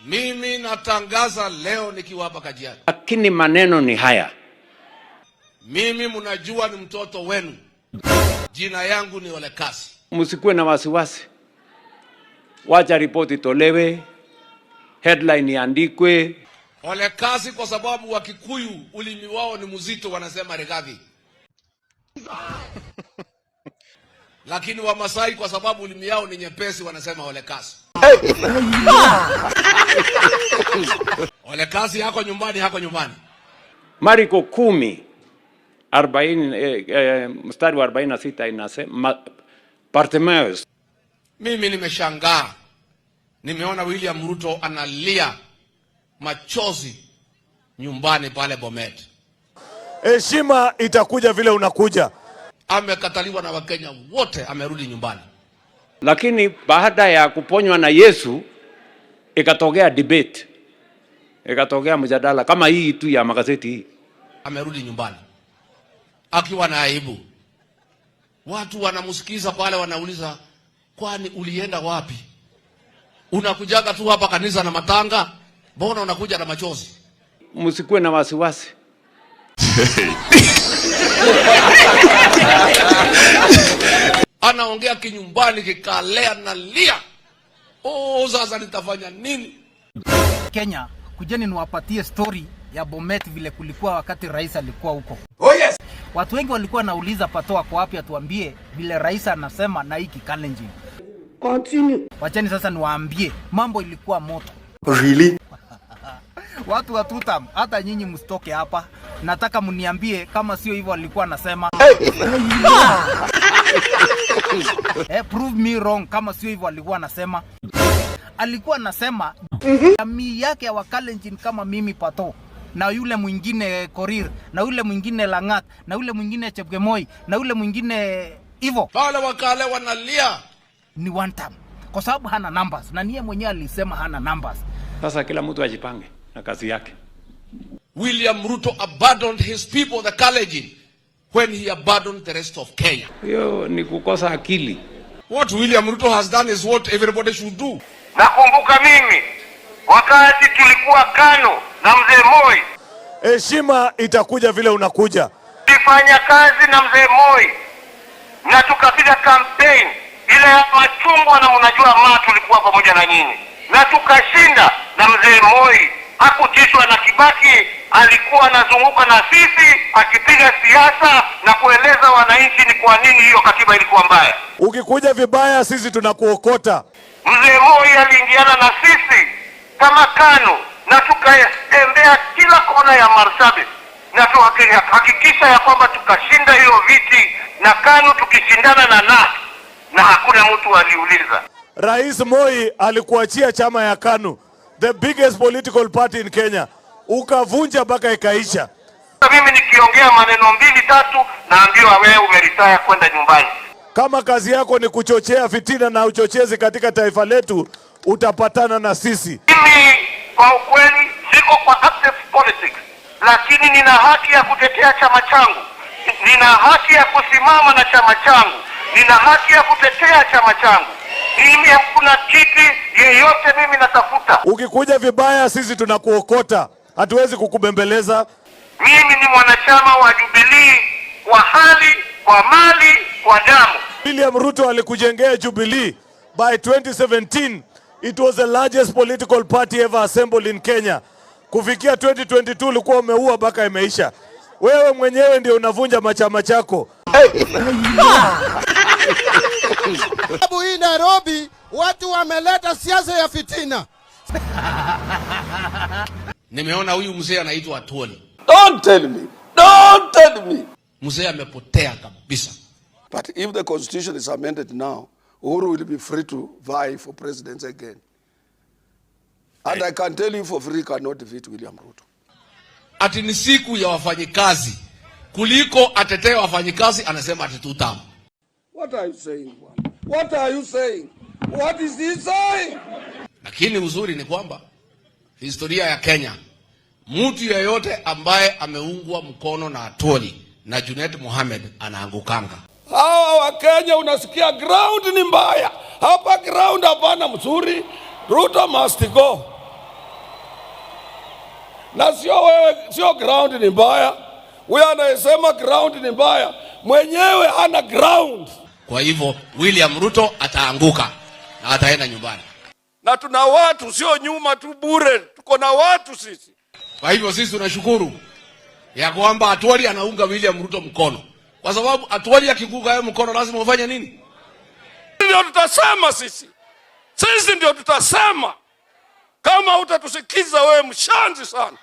Mimi natangaza leo nikiwa hapa Kajiado. Lakini maneno ni haya. Mimi mnajua ni mtoto wenu. Jina yangu ni Olekasi. Msikuwe na wasiwasi. Wacha ripoti itolewe, headline iandikwe. Olekasi kwa sababu Wakikuyu ulimi wao ni mzito, wanasema Rigathi. Lakini Wamasai kwa sababu ulimi yao ni nyepesi, wanasema Olekasi. Olekasi yako nyumbani, hako nyumbani. Marko 10:40, mstari wa 46 inasema Bartimaeus. Mimi nimeshangaa. Nimeona William Ruto analia machozi nyumbani pale Bomet. Heshima itakuja vile unakuja. Amekataliwa na Wakenya wote, amerudi nyumbani. Lakini baada ya kuponywa na Yesu ikatokea debate. Ikatokea mjadala kama hii tu ya magazeti hii. Amerudi nyumbani akiwa na aibu. Watu wanamsikiza pale, wanauliza, kwani ulienda wapi? Unakujaga tu hapa kanisa na matanga, mbona unakuja na machozi? Msikuwe na wasiwasi. Anaongea kinyumbani, kikalea na lia. Oh, sasa nitafanya nini? Kenya, kujeni niwapatie story ya Bomet vile kulikuwa wakati rais alikuwa huko. Oh yes. Watu wengi walikuwa wanauliza Pato ako wapi atuambie vile rais anasema na hiki Kalenjin. Continue. Wacheni sasa niwaambie mambo ilikuwa moto. Really? Watu wa Tutam, hata nyinyi msitoke hapa. Nataka mniambie kama sio hivyo alikuwa anasema. Prove me wrong kama sio hivyo alikuwa anasema. Alikuwa anasema jamii yake ya Wakalenjin kama mimi Pato na yule mwingine Korir na yule mwingine Langat na yule mwingine Chepkemoi na yule mwingine hivyo Pale Wakale wanalia. ni one time, kwa sababu hana numbers na niye mwenyewe alisema hana numbers. Sasa kila mtu ajipange na kazi yake. William Ruto abandoned his people, the Kalenjin, when he abandoned the rest of Kenya. Hiyo ni kukosa akili. What William Ruto has done is what everybody should do. Nakumbuka mimi wakati tulikuwa KANU na mzee Moi, Heshima itakuja vile unakuja. tulifanya kazi na mzee Moi na tukapiga campaign ile ya machungwa, na mnajua ma tulikuwa pamoja na nyinyi na tukashinda. Na mzee Moi hakutishwa na Kibaki, alikuwa anazunguka na sisi akipiga siasa na kueleza wananchi ni kwa nini hiyo katiba ilikuwa mbaya. Ukikuja vibaya sisi tunakuokota. Mzee Moi aliingiana na sisi kama KANU na tukatembea kila kona ya Marsabit na tukahakikisha ya kwamba tukashinda hiyo viti na KANU tukishindana na NARC, na hakuna mtu aliuliza. Rais Moi alikuachia chama ya KANU, the biggest political party in Kenya, ukavunja mpaka ikaisha. Mimi nikiongea maneno mbili tatu, naambiwa wewe umeritaya kwenda nyumbani. Kama kazi yako ni kuchochea fitina na uchochezi katika taifa letu, utapatana na sisi. Mimi kwa ukweli siko kwa active politics, lakini nina haki ya kutetea chama changu, nina haki ya kusimama na chama changu, nina haki ya kutetea chama changu. Mimi hakuna kiti yeyote mimi natafuta. Ukikuja vibaya sisi tunakuokota, hatuwezi kukubembeleza. Mimi ni mwanachama wa Jubilee kwa hali, kwa mali, kwa damu. William Ruto alikujengea Jubilee. By 2017 it was the largest political party ever assembled in Kenya. Kufikia 2022 ulikuwa umeua mpaka imeisha. Wewe mwenyewe ndio unavunja machama chako. Sababu hii Nairobi watu wameleta siasa ya fitina. Nimeona huyu mzee anaitwa Atwoli. Don't tell me. Don't tell me. Mzee amepotea kabisa. But if the constitution is amended now, Uhuru will be free to vie for presidency again. And I can tell you for free, cannot defeat William Ruto. Ati ni siku ya wafanyikazi. Kuliko atetee wafanyikazi anasema ati tutam. What are you saying, bwana? What are you saying? What is he saying? Lakini uzuri ni kwamba historia ya Kenya, mtu yeyote ambaye ameungwa mkono na Atwoli na Junet Mohamed anaangukanga. Hawa wa Kenya unasikia ground ni mbaya. Hapa ground hapana mzuri. Ruto must go. Na sio wewe, sio ground ni mbaya. Huyo anayesema ground ni mbaya mwenyewe hana ground. Kwa hivyo William Ruto ataanguka na ataenda nyumbani. Na tuna watu, sio nyuma tu bure, tuko na watu sisi. Kwa hivyo sisi tunashukuru ya kwamba Atwoli anaunga William Ruto mkono, kwa sababu Atwoli akikuunga wewe mkono lazima ufanye nini? Ndio tutasema sisi, sisi ndio tutasema. Kama hutatusikiza wewe, mshenzi sana.